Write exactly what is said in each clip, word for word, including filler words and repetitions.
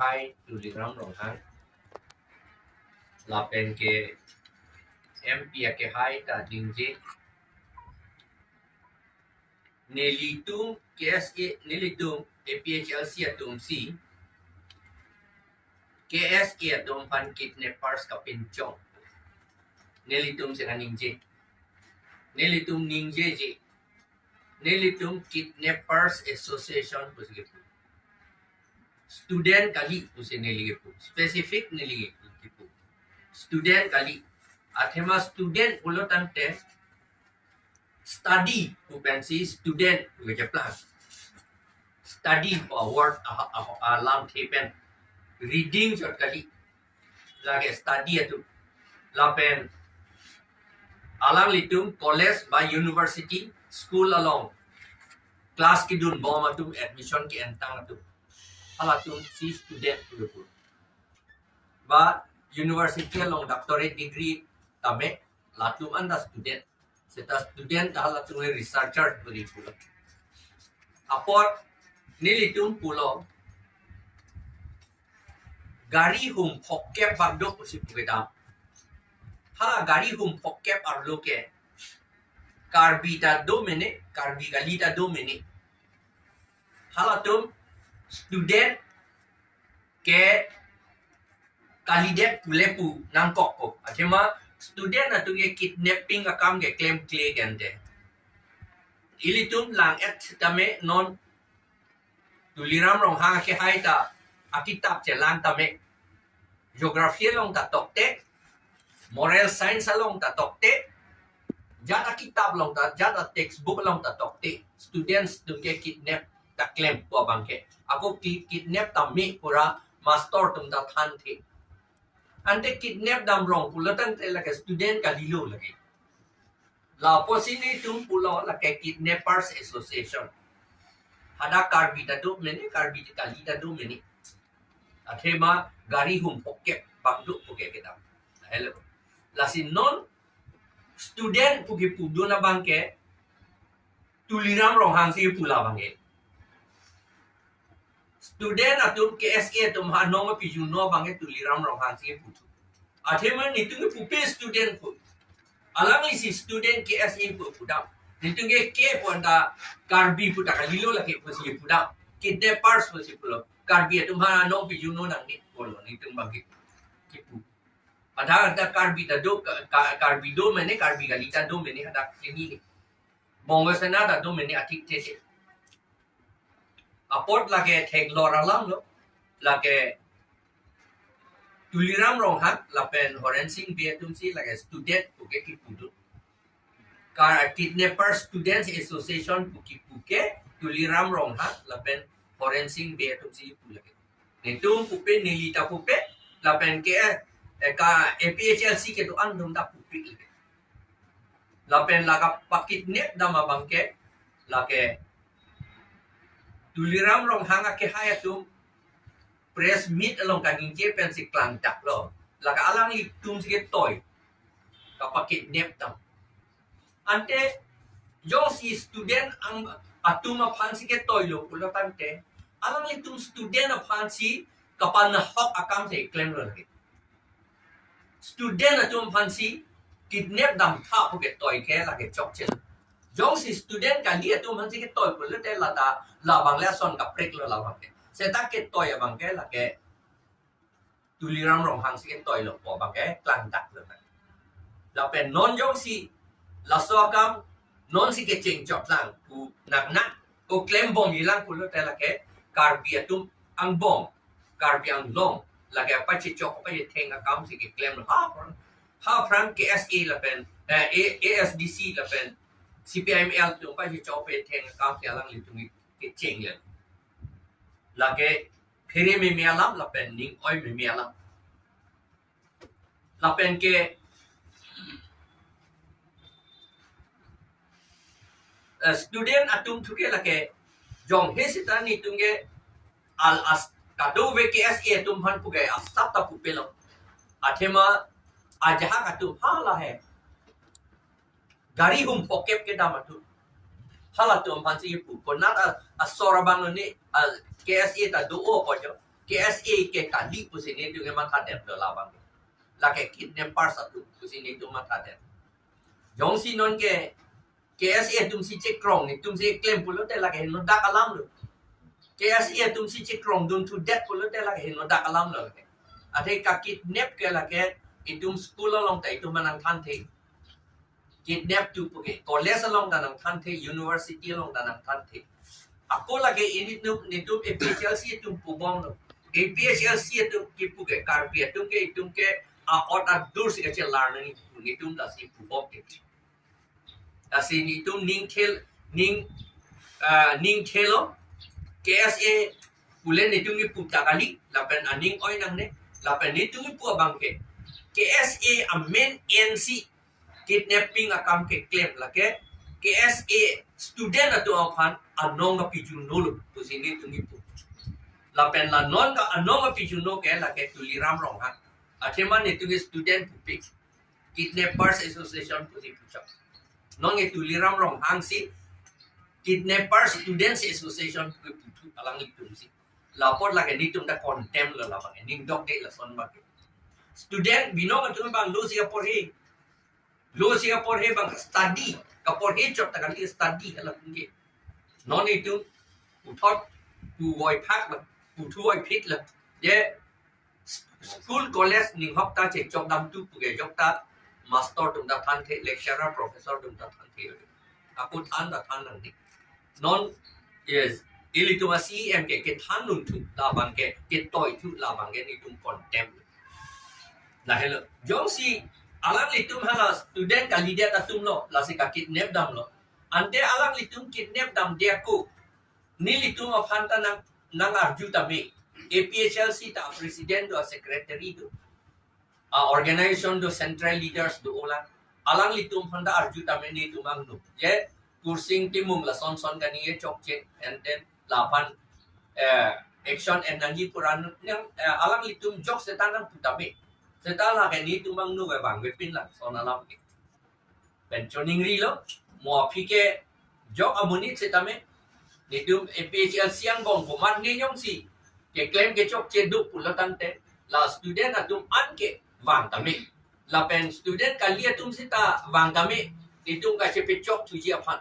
Hai Tuliram Ronghang. Lapen ke M P akehai ta ningje. Nelitum K S A, nelitum A P H L C atum si K S A atum aphan kidnappers kapinchong. Nelitum si ningje. Nelitum ningjeje. Nelitum Kidnappers Association pusi kipu. Student kali pusi neli kipu. Specific neli kipu. Student kali. Athema student pulo tangte study pu pensi student pu keplang. Study pu a word a, a, alamthe pen. Reading chot kali. Lake study atum. Lapen alanglitum college ba university, school along class kedun bom atum, admission ke-entang atum. Halatum si student pu kipu. Ba university along doctorate degree tame latum anta student. Seta student halatum researcher pu kipu. Apot nelitum pulo gari hum phokep bak do pusi pu kedam. Hala gari hum phokep arlo ke Karbi ta do mene, Karbi kali ta do mene. Halatum student ke kalidet pule pu nangkokpo. Athema student atum ke kidnapping akam ke klemkle gente. Ilitum lang-et tame non Tuliram Ronghang akehai ta akitap chelang tame. Geography along ta tokte, moral science along ta tokte, jat akitap along ta, jat a textbook along ta tokte, students atum ke kidnap ta klempo abang ke. Ako ki-, kidnap tame pura master atum ta thanthe. Ante kidnap dam rong pulo tangte lake student kalilo lake. Lapusi nelitum pulo lake Kidnappers Association. Hadak Karbi ta do mene, Karbi kali ta do mene. Athema gari hum phokep bak do pu ke kedam. Hello. Lasi non student pu kipu dun abang ke Tuliram Ronghang si kipu labang ke. Student atum K S A atum ha nong pijun no abang ke Tuliram Ronghang si kipu. Athema nelitum ke pupe student pu. Alangli si student K S A pu pudam. Nelitum ke ke pu anta Karbi pu ta kalilo lake pusi pudam. Kidnappers pusi pulo. Karbi atum ha nong pijun no nangne pulo nelitum abang ke kipu. Ada ada Karbi ta do, Ka-, Ka-, Karbi do mene, Karbi kali ta do mene, ada ini ni. Bongo Sena ta do mene atik tete. Apot lake theklong alam lo, lake Tuliram Ronghang lapen Horen Sing Bey atum si lake student pu ke kipu dun. Ka Kidnapper Students Association pu kipu ke Tuliram Ronghang lapen Horen Sing Bey atum si kipu lake. Nelitum pupe, neli ta pupe, lapen ke, eh, ka A P H L C kedo-an atum ta pupe lake. Lapen lake pakidnap dam abang ke, lake Tuliram Ronghang akehai atum press meet along kaningje pensi klangdak lo. Lake alanglitum si ketoi kapakidnap dam. Ante jongsi student ang atum aphan si ketoi lo pulo tangte, alanglitum student aphan si kapanahok akam si klemlo lake. Student atum aphan si kidnap dam tha pu ketoi ke lake chokche. Jongsi student kali atum aphan si ketoi pulote lata labang le ason kaprek lo labang ke. Seta ketoi abang ke lake Tuliram Ronghang si ketoi lo pu abang ke klangdak lo. Lapen non jongsi laso akam non si kecheng chot lang pu nak nak ko klem bomji lang pulote lake Karbi atum angbong, Karbi Anglong lake pachechok pachetheng akam si keklem ha aphrang, ha aphrang K S A lapen, eh, A-, A S D C lapen C P I M L atum pachechok pachetheng akam si alanglitum kecheng le. Lake phere meme alam lapen ning oi meme alam. Lapen ke, eh, student atum thu ke lake jong he sita nelitum ke al as kadokave K S A atum aphan pu ke asap ta pupe lo. Athema ajahak atum hala he gari hum phokep kedam atum. Halatum aphan si kipu. Konat a, asor abang lo ni, a, K S A ta do-o ko jo. K S A ke kali pusi netum ke mathadet lo labang. Lake kidnappers atum pusi netum mathadet. Jongsi non ke K S A atum si chekrong, netum si klem pulote lake henodak alam lo. K S A atum si chekrongdun thudet pulote lake henodak alam lo lake. Athe ka kidnap ke lake itum school along ta itum nangthanthe. Kidnap tu puke, college along ta nangthanthe, university along ta nangthanthe. Ako lake ilitum, netum A P H L C atum pubom lo. A P H L C atum ke puke, Karbi atum ke, itum ke a-ot adur si kachelar nangji, netum lasi pubom ke. Lasi netum ning thel, ning, ah, ning thelo, K S A pule netum kipu ta kali, lapen aning oi nangne, lapen netum kipu abang ke. K S A amen N C kidnapping akam keklem lake, K S A student atum aphan anong kapijun nolo, pusi netum kipu. Lapen la non ka anong kapijun no ke lake Tuliram Ronghang. Athema netum ke student pupe. Kidnappers Association pusi puchok. Non ke Tuliram Ronghang si Kidnappers Students Association pu puthu alanglitum si. Lapot lake netum ta condemn lo labang. Ning dokde lason bang ke. Student binong atum bang lo si kaporhe. Lo si kaporhe bang study. Kaporhe chot ta kali study hala pungke. Non itum puthot puvoiphak la, puthuvoiphit la. Je school college ninghok ta chechok dam tu puke jok ta master atum ta thanthe, lecturer professor atum ta thanthe. Ako than ta than nangdi. Non, yes, ilitum a-C E M ke kethan nun thu labang ke, ketoi thu labang ke netum condemn. Lahelo, jongsi alanglitum hala student kalidet atum lo, lasi ka kidnap damlo. Ante alanglitum kidnap damde ako, nelitum aphan ta nang, nang arju tame. A P H L C ta president do, secretary do, a organization do, central leaders do ola. Alanglitum aphan ta arju tame netum angno. Je Kursing Timung lason son kani e chokche, and then laphan, eh, action en nangji pu ra nang, eh, alanglitum jok seta nangpu tame. Seta lake netum angno ke bang vepin lason alam ke. Pen choningrilo, mo aphi ke jok amonit setame, netum A P H L C angbong komat ne jongsi keklem kechokche do pulo tangte, la student atum an ke vang tame. Lapen student kali atum seta vang tame, netum kachepechok thuji aphan.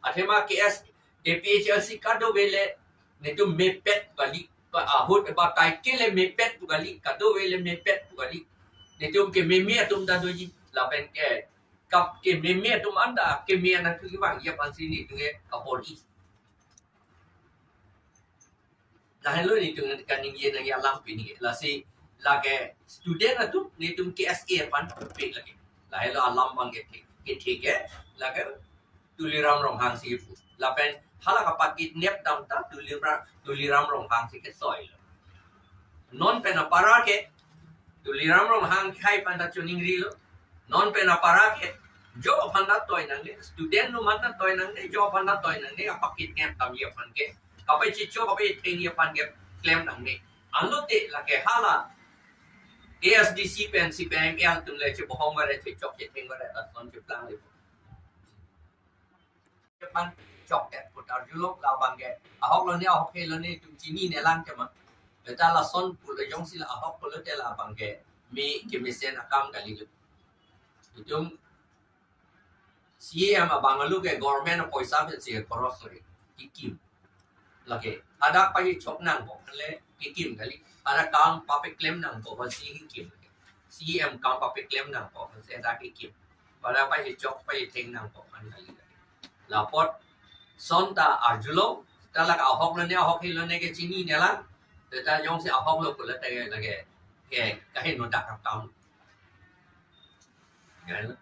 Athema K S, A P H L C kadokave le, netum mepet pu kali, ba ahut ba taike le mepet pu kali, kadokave le mepet pu kali. Netum kememe atum ta doji, lapen ke kap kememe atum anta keme anak tu kevangji aphansi netum ke kabor-i. Lahelo netum kaningje nangji alam pini ke. Lasi lake student atum netum K S A aphan pe lake. Lahelo alam bang ke thik, ke thik ke lake Tuliram Ronghang si pu. Lapen hala kapakidnap dam ta Tuliram, Tuliram Ronghang si ketoi lo. Non pen apara ke Tuliram Ronghang hai aphan ta choningrilo. Non pen apara ke jok aphan ta toi nangne, student atum aphan ta toi nangne, jok aphan ta toi nangne, kapakidnap damji aphan ke. Kapachechok, kapachethengji aphan ke klem nangne. Anlote lake hala A S D C pen C P I M L atum le chebohong vare, chechok chetheng vare, lason cheplang le. Pan chokdet pu ta arjulo labang ke. Ahok lone, ahok he lone, itum chinine lang tema. Beta lason pulo jongsi la ahok pulote labang ke mi kemesen akam kalilo. Itum C E M abang alu ke government apoisa pensi ke koros lagi. Kikim. Lake, hadak pachechok nangpo, le kikim kali. Hadak kam papeklem nangpo, pensi kikim. C E M kam papeklem nangpo, pensi hadak kikim. Hadak pachechok, pachetheng nangpo, kan kali. Lapot, son ta arjulo, ta lake ahok lone, ahok he lone ke chinine lang, ta jongsi ahok lo pulote lake, ke, kaheno dak kam. Ya,